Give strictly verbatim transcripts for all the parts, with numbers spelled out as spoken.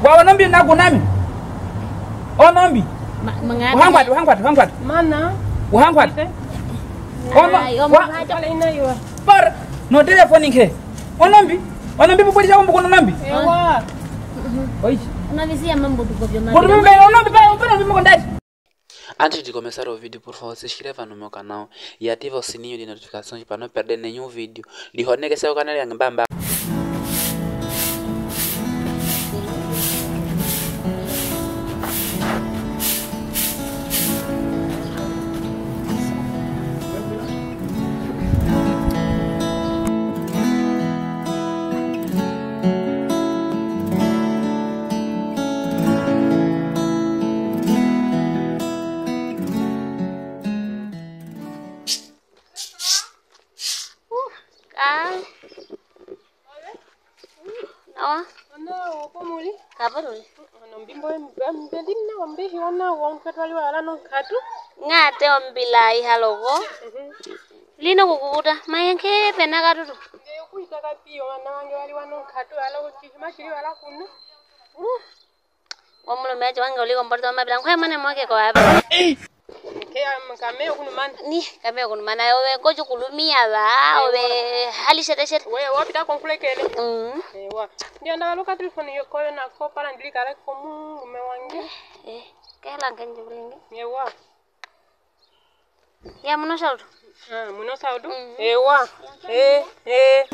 Wa onombi na gunami. Onombi. Ma-, mangati. Uhangwat, uhangwat, uhangwat. Mana? Uhangwat. Ite. Ono, ai, omo wa-, haja. Kala ina iwa. Por, no telefoni ke. Onombi. Onombi pupuri ja umbu kono onombi. Ewa. Oi. Onombi si ya mambu tu kopio mambu. Por mi be onombi pa, onombi mo kondai. Antes de começar o vídeo, por favor, se inscreva no meu canal e ative o sininho de notificações para não perder nenhum vídeo. Lihoneke seu canal yang bamba. Uh, ka. Nawa. Ono, opo muli? Ka pa tuli. Ono mbimbo em-, em-, mbedi na ombi hi ona wong katwali wala non katu. Ngate ombila iha loko. Mhm. Lino kukuta, mayenke pena katutu. Nge yoku itaka pio, ana wange wali wa non katu, ala uchi, hima chili wala kuna. Uh. Wa mulume aje wange uli komporta wa mabila, nkwe mane mwake kwa hapa. Ke am-, kame okunumana. Ni, kame okunumana. Owe, ko jukulumi ya ba. Ewa. Owe, hali shete shete. Owe, wa pita konkulekele. Mm. Ewa. Ndio na luka telefoni yo koyo na ko pala ndili kala ko mulume wange. Eh, eh. Kela ngenje bulingi. Ewa. Ya, muno saudu. Ah, muno saudu? Mm. Ewa. Eh, eh.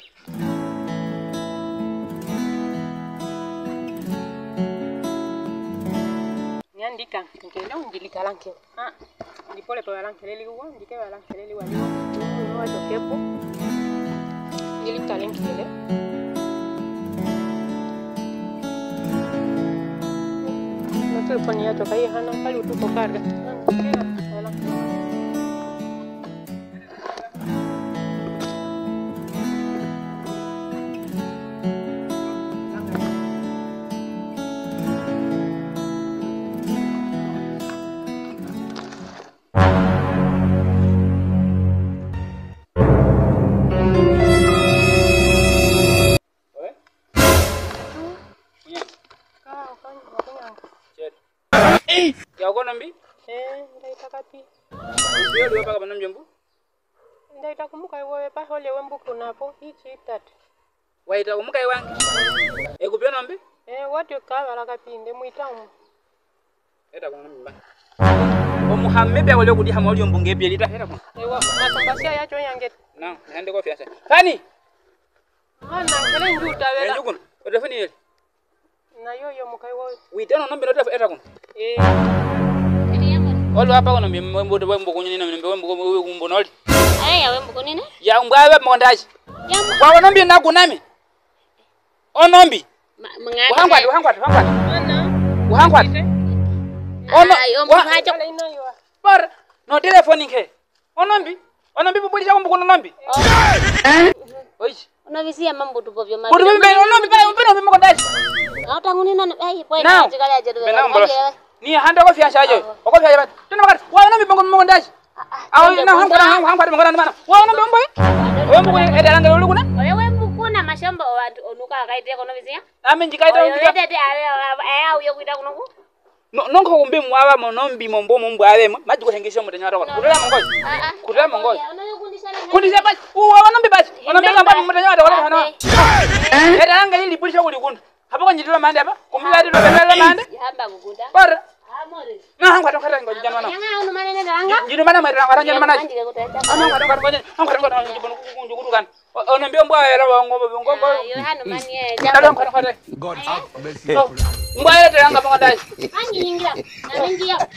Nyandika, nkele unjili kalanke. Ah, ndipole pe walankele liwa, ndike walankele liwa liwa. Liwa tokepo. Ndili kalenkele. Na telefoni yacho kayi hana kali utuko karga. Owe? Kunya. Ka, ka, ka, kunya. Chet. Ya kono mbi? Eh, ndaitaka pi. Usiyo liwa paka pano mjombu? Ndaitaka kumuka iwe pa hole wembuku napo, ichi itatu. Waita kumuka iwange? Ekupyo nombi? Eh, wati ka wala kapinde, mwita umu. Eta kono mbi. Omuhamme bya wale kudi hama olyo mbunge byelita, eta kono. Ewa, masomba siya yacho yangeti. Na, nande ko fiasa. Pani! Ana, kele njuta wela. Enjukun, otefuni yeli. Na yo, yo, mukai wo. Wite no nombi no tefu eta kuno. Eh. Olo apa kono mbi, mbi, mbi, mbi, kunyini no mbi, mbi, mbi, mbi, mbi, mbi, noli. Aya, we mbukunini? Ya, mbwa we mbo ndachi. Ya, mbo- Wa onombi na kunami. Onombi. Ma-, mangati. Uhangwati, uhangwati, uhangwati. Ana. Uhangwati. Ono, ai, ombo wa- hacho. Por, no telefoni ke. Onombi? Onombi bubuli cha umbu kuno nombi? Oh. Eh? Oishi. Onombi siya mambutu popyo mambi. Butu mbe onombi pa, mbe onombi moko ndachi. Auta nguni nani, ai, pwe. Now. Chikali aje tu. Mbe now mbolo. Ni handa ko fiasa ajo. Oh. Oko fiasa bat. Tena makati. Wa onombi moko moko ndachi. Ah, ah. Au na hangwa hangwa hangwa moko ndani mana. Wa onombi ombo. Ombo ko eda langa lulu kuna. Oyo we mukuna mashombo watu onuka kaite kono bisiya. Ame njikaite onuka. Oyo ede ede awe awe awe uyo kuita kuno ku. No, nonko kumbi mwaba mo nombi mo mbo mo mbwa abe mo, maji kutengesha mutenya wata kwa. Kutela mongoji. Ah, ah. Kutela mongoji. Kundisha basi. Uwa wanombi basi. Wanombi kamba mutenya wata kwa hana. Eh? Eta anga ili pulisha kuli kundu. Hapa kwa njitula mande hapa. Kumbi bati lo bela mande. Yamba kukuta. Bara. Amore. Na hangwa tokara ngo jana mana. Yanga unu mane ne danga. Jidu mana mare danga, jana mana. Hangwa tokara ngo jana. Hangwa tokara ngo jana. Ono mbio mbwa era ngo ngo ngo. Ah, Yohana mani e. Talo mkana kwate. God have mercy. Mbwa era tanga mkana dai. Angi ingira. Angi ingira.